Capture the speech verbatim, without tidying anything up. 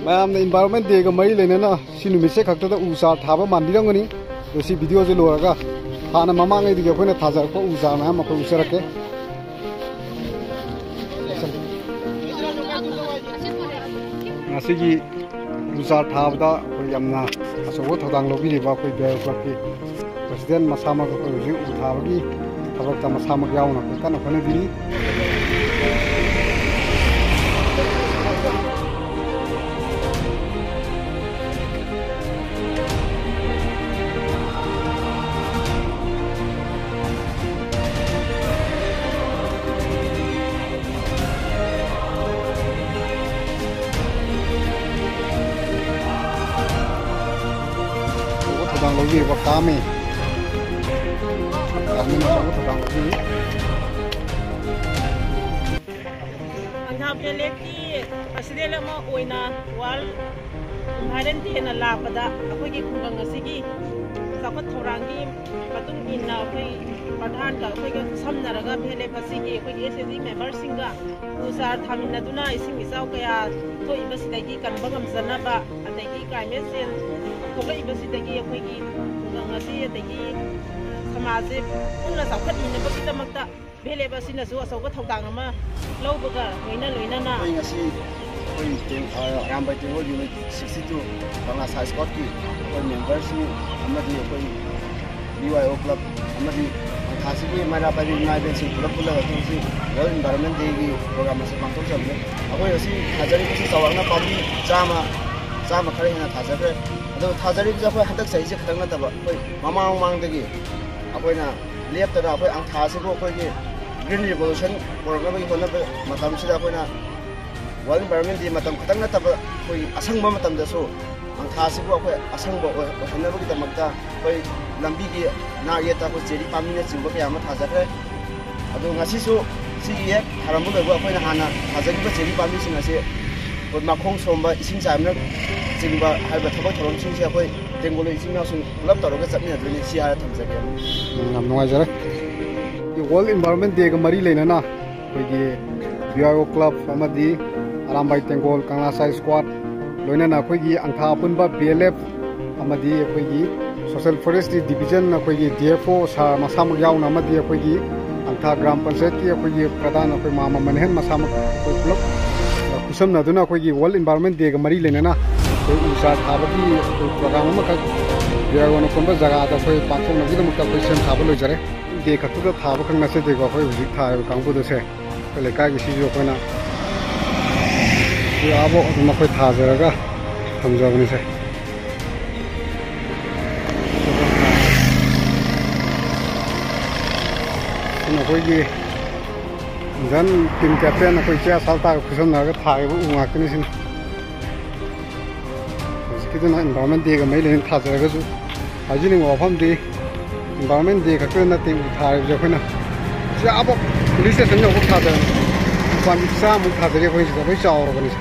ꯃꯌꯥꯝꯅ Environment Day ꯒ ꯃꯔꯤ ꯂꯩꯅꯅ ꯁꯤ ꯅꯨꯃꯤꯠꯁꯦ ꯈꯛꯇꯗ ꯎ ꯆꯥꯔ ꯊꯥꯕ ꯃꯥꯟꯕꯤꯔꯝꯒꯅꯤ꯫ ꯑꯗꯣ ꯁꯤ video ꯁꯦ ꯂꯣꯏꯔꯒ ꯍꯥꯟꯅ ꯃꯃꯥꯡꯉꯩꯗꯒꯤ ꯑꯩꯈꯣꯏꯅ ꯊꯥꯖꯔꯛꯄ ꯎ ꯆꯥꯔ ꯃꯌꯥꯝ ꯑꯩꯈꯣꯏ ꯎꯠꯆꯔꯛꯀꯦ꯫ ꯉꯁꯤꯒꯤ ꯎ ꯆꯥꯔ ꯊꯥꯕꯗ ꯑꯩꯈꯣꯏ ꯌꯥꯝꯅ ꯑꯆꯧꯕ ꯊꯧꯗꯥꯡ ꯂꯧꯕꯤꯔꯤꯕ ꯑꯩꯈꯣꯏ ꯕꯤ ꯑꯥꯏ ꯑꯣ club ꯀꯤ president ꯃꯁꯥꯃꯛ ꯑꯩꯈꯣꯏ ꯍꯧꯖꯤꯛ ꯎ ꯊꯥꯕꯒꯤ ꯊꯕꯛꯇ ꯃꯁꯥꯃꯛ ꯌꯥꯎꯅ ꯑꯩꯈꯣꯏ ꯀꯟꯅ ꯍꯣꯠꯅꯕꯤꯔꯤ꯫ ꯑꯆꯧꯕ ꯊꯧꯗꯥꯡ ꯂꯧꯕꯤꯔꯤꯕ ꯀꯥꯃꯤ, ꯀꯥꯃꯤꯅ ꯑꯆꯧꯕ ꯊꯧꯗꯥꯡ ꯂꯧꯕꯤꯔꯤ꯫ ꯑꯟꯙꯥ ꯚꯦꯂꯦꯠꯀꯤ president ꯑꯃ ꯑꯣꯏꯅ World Environment Day ꯅ ꯂꯥꯛꯄꯗ ꯑꯩꯈꯣꯏꯒꯤ ꯈꯨꯡꯒꯪ ꯑꯁꯤꯒꯤ ꯆꯥꯎꯈꯠ ꯊꯧꯔꯥꯡꯒꯤ ꯃꯇꯨꯡ ꯏꯟꯅ ꯑꯩꯈꯣꯏ ꯄ꯭ꯔꯙꯥꯟꯒ ꯑꯩꯈꯣꯏꯒ ꯈꯨꯠꯁꯝꯅꯔꯒ ꯚꯦꯂꯦꯞ ꯑꯁꯤꯒꯤ ꯑꯩꯈꯣꯏꯒꯤ S H G member ꯁꯤꯡꯒ ꯎ ꯆꯥꯔ ꯊꯥꯃꯤꯟꯅꯗꯨꯅ ꯏꯁꯤꯡ ꯏꯆꯥꯎ ꯀꯌꯥ ꯊꯣꯛꯏꯕꯁꯤꯗꯒꯤ ꯀꯟꯕ ꯉꯝꯖꯅꯕ, ꯑꯗꯒꯤ climate change ꯊꯣꯛꯂꯛꯏꯕꯁꯤꯗꯒꯤ ꯑꯩꯈꯣꯏꯒꯤ ꯈꯨꯡꯒꯪ ꯑꯁꯤ ꯑꯗꯒꯤ ꯁꯃꯥꯖꯁꯦ ꯄꯨꯟꯅ ꯆꯥꯎꯈꯠꯃꯤꯟꯅꯕꯒꯤꯗꯃꯛꯇ ꯚꯦꯂꯦꯞ ꯑꯁꯤꯅꯁꯨ ꯑꯆꯧꯕ ꯊꯧꯗꯥꯡ ꯑꯃ ꯂꯧꯕꯒ ꯂꯣꯏꯅ ꯂꯣꯏꯅꯅ ꯑꯩꯈꯣꯏ ꯉꯁꯤ ꯑꯩꯈꯣꯏ ꯇꯦꯡ-, ꯑ, ꯑꯔꯥꯝꯕꯥꯏ ꯇꯦꯡꯒꯣꯜ unit sixty two ꯀꯪꯂꯥ ꯁꯥꯏ squad ꯀꯤ ꯑꯩꯈꯣꯏ member ꯁꯤꯡ ꯑꯃꯗꯤ ꯑꯩꯈꯣꯏ B Y O club ꯑꯃꯗꯤ ꯊꯥꯁꯤꯒꯤ ꯃꯩꯔꯥ ꯄꯥꯏꯕꯤ ꯏꯃꯥ ꯏꯕꯦꯟꯁꯤꯡ ꯄꯨꯂꯞ ꯄꯨꯜꯂꯒ ꯉꯁꯤ World Environment Day ꯒꯤ program ꯑꯁꯤ ꯄꯥꯡꯊꯣꯛꯆꯕꯅꯤ꯫ ꯑꯩꯈꯣꯏ ꯉꯁꯤ ꯊꯥꯖꯔꯤꯕꯁꯤ ꯆꯥꯎꯔꯥꯛꯅ ꯄꯥꯝꯕꯤ ꯆꯥꯝꯃ, ꯆꯥꯝꯃ ꯈꯔ ꯍꯦꯟꯅ ꯊꯥꯖꯈ꯭ꯔꯦ꯫ ꯑꯗꯨꯒ ꯊꯥꯖꯔꯤꯕꯁꯤ ꯑꯩꯈꯣꯏ ꯍꯟꯗꯛ ꯆꯍꯤꯁꯦ ꯈꯛꯇꯪ ꯅꯠꯇꯕ ꯑꯩꯈꯣꯏ ꯃꯃꯥꯡ ꯃꯃꯥꯡꯗꯒꯤ ꯑꯩꯈꯣꯏꯅ ꯂꯦꯞꯇꯅ ꯑꯩꯈꯣꯏ ꯑꯪꯊꯥꯁꯤꯕꯨ ꯑꯩꯈꯣꯏꯒꯤ green revolution ꯄꯨꯔꯛꯅꯕꯒꯤ ꯍꯣꯠꯅꯕ ꯃꯇꯝꯁꯤꯗ ꯑꯩꯈꯣꯏꯅ World Environment Day ꯃꯇꯝ ꯈꯛꯇꯪ ꯅꯠꯇꯕ ꯑꯩꯈꯣꯏꯒꯤ ꯑꯁꯪꯕ ꯃꯇꯝꯗꯁꯨ ꯑꯪꯊꯥꯁꯤꯕꯨ ꯑꯩꯈꯣꯏ ꯑꯁꯪꯕ ꯑꯣꯏ-, ꯑꯣꯏꯍꯟꯅꯕꯒꯤꯗꯃꯛꯇ ꯑꯩꯈꯣꯏ ꯂꯝꯕꯤꯒꯤ ꯅꯥꯛ ꯌꯦꯠꯇ ꯑꯩꯈꯣꯏ cherry ꯄꯥꯝꯕꯤꯅꯆꯤꯡꯕ ꯀꯌꯥ ꯑꯃ ꯊꯥꯖꯈ꯭ꯔꯦ꯫ ꯑꯗꯣ ꯉꯁꯤꯁꯨ ꯁꯤꯒꯤ ꯍꯦꯛ ꯊꯥꯔꯝꯕ ꯂꯣꯏꯕ ꯑꯩꯈꯣꯏꯅ ꯍꯥꯟꯅ ꯊꯥꯖꯈꯤꯕ cherry ꯄꯥꯝꯕꯤꯁꯤꯡ ꯑꯁꯤ ꯑꯩꯈꯣꯏ ꯃꯈꯣꯡ ꯁꯣꯝꯕ, ꯏꯁꯤꯡ ꯆꯥꯏꯕꯅꯆꯤꯡꯕ ꯍꯥꯏꯔꯤꯕ ꯊꯕꯛ ꯊꯧꯔꯝꯁꯤꯡꯁꯦ ꯑꯩꯈꯣꯏ ꯇꯦꯡꯒꯣꯂꯨ ꯏꯆꯤꯟ ꯏꯅꯥꯎꯁꯤꯡ ꯄꯨꯂꯞ ꯇꯧꯔꯒ ꯆꯠꯃꯤꯟꯅꯗꯣꯏꯅꯤ꯫ ꯁꯤ ꯍꯥꯏꯔ ꯊꯝꯖꯒꯦ꯫ ꯎꯝ, ꯌꯥꯝ ꯅꯨꯡꯉꯥꯏꯖꯔꯦ꯫ World Environment Day ꯒ ꯃꯔꯤ ꯂꯩꯅꯅ ꯑꯩꯈꯣꯏꯒꯤ B Y O club ꯑꯃꯗꯤ ꯑꯔꯥꯝꯕꯥꯏ ꯇꯦꯡꯒꯣꯜ ꯀꯪꯂꯥ ꯁꯥꯏ squad ꯂꯣꯏꯅꯅ ꯑꯩꯈꯣꯏꯒꯤ ꯑꯪꯊꯥ ꯑꯄꯨꯟꯕ B L F ꯑꯃꯗꯤ ꯑꯩꯈꯣꯏꯒꯤ Social Forestry Division, ꯑꯩꯈꯣꯏꯒꯤ D F O ꯁꯥꯔ ꯃꯁꯥꯃꯛ ꯌꯥꯎꯅ, ꯑꯃꯗꯤ ꯑꯩꯈꯣꯏꯒꯤ ꯑꯪꯊꯥ ꯒ꯭ꯔꯥꯝ ꯄꯟꯆꯥꯌꯠꯀꯤ ꯑꯩꯈꯣꯏꯒꯤ ꯄ꯭ꯔꯙꯥꯟ ꯑꯩꯈꯣꯏ ꯃꯥꯃ ꯃꯅꯤꯍꯟ ꯃꯁꯥꯃꯛ, ꯑꯩꯈꯣꯏ ꯄꯨꯂꯞ ꯈꯨꯠꯁꯝꯅꯗꯨꯅ ꯑꯩꯈꯣꯏꯒꯤ World Environment Day ꯒ ꯃꯔꯤ ꯂꯩꯅꯅ ꯑꯩꯈꯣꯏ ꯎ ꯆꯥꯔ ꯊꯥꯕꯒꯤ ꯑꯩꯈꯣꯏ program ꯑꯃꯈꯛ ꯕꯤꯌꯔꯒꯣꯟꯅ ꯀꯨꯝꯕ ꯖꯒꯥꯗ ꯑꯩꯈꯣꯏ ꯄꯥꯡꯊꯣꯛꯅꯕꯒꯤꯗꯃꯛꯇ ꯑꯩꯈꯣꯏ ꯁꯦꯝ ꯁꯥꯕ ꯂꯣꯏꯖꯔꯦ꯫ Day ꯈꯛꯇꯗ ꯊꯥꯕ ꯈꯛ ꯅꯠꯆꯗꯦꯀꯣ, ꯑꯩꯈꯣꯏ ꯍꯧꯖꯤꯛ ꯊꯥꯔꯤꯕ ꯀꯥꯡꯕꯨꯗꯨꯁꯦ ꯑꯩꯈꯣꯏ ꯂꯩꯀꯥꯏꯒꯤꯁꯤꯁꯨ ꯑꯩꯈꯣꯏꯅ ꯁꯤ ꯑꯥꯕꯣꯛ ꯑꯗꯨꯝ ꯑꯩꯈꯣꯏ ꯊꯥꯖꯔꯒ ꯊꯝꯖꯕꯅꯤꯁꯦ꯫ ꯁꯤꯅ ꯑꯩꯈꯣꯏꯒꯤ Indian team captain ꯑꯩꯈꯣꯏ ꯏꯆꯦ ꯑꯁꯥꯜꯇꯥꯒ ꯈꯨꯠꯁꯝꯅꯔꯒ ꯊꯥꯔꯤꯕ ꯎ ꯉꯥꯛꯇꯅꯤ ꯁꯤꯅ꯫ ꯍꯧꯖꯤꯛꯀꯤꯗꯨꯅ Environment Day ꯒ ꯃꯔꯤ ꯂꯩꯅꯅ ꯊꯥꯖꯔꯒꯁꯨ, ꯍꯥꯏꯖꯅꯤꯡꯕ ꯋꯥꯐꯝꯗꯤ Environment Day ꯈꯛꯇꯗ ꯅꯠꯇꯦ ꯎ ꯊꯥꯔꯤꯕꯁꯦ ꯑꯩꯈꯣꯏꯅ꯫ ꯁꯤ ꯑꯥꯕꯣꯛ police station ꯌꯧꯕ ꯊꯥꯖꯔꯦ꯫ ꯎꯄꯥꯝꯕꯤ ꯆꯥꯝꯃꯨꯛ ꯊꯥꯖꯔꯤ ꯑꯩꯈꯣꯏ ꯁꯤꯗ, ꯂꯣꯏ ꯆꯥꯎꯔꯕꯅꯤ꯫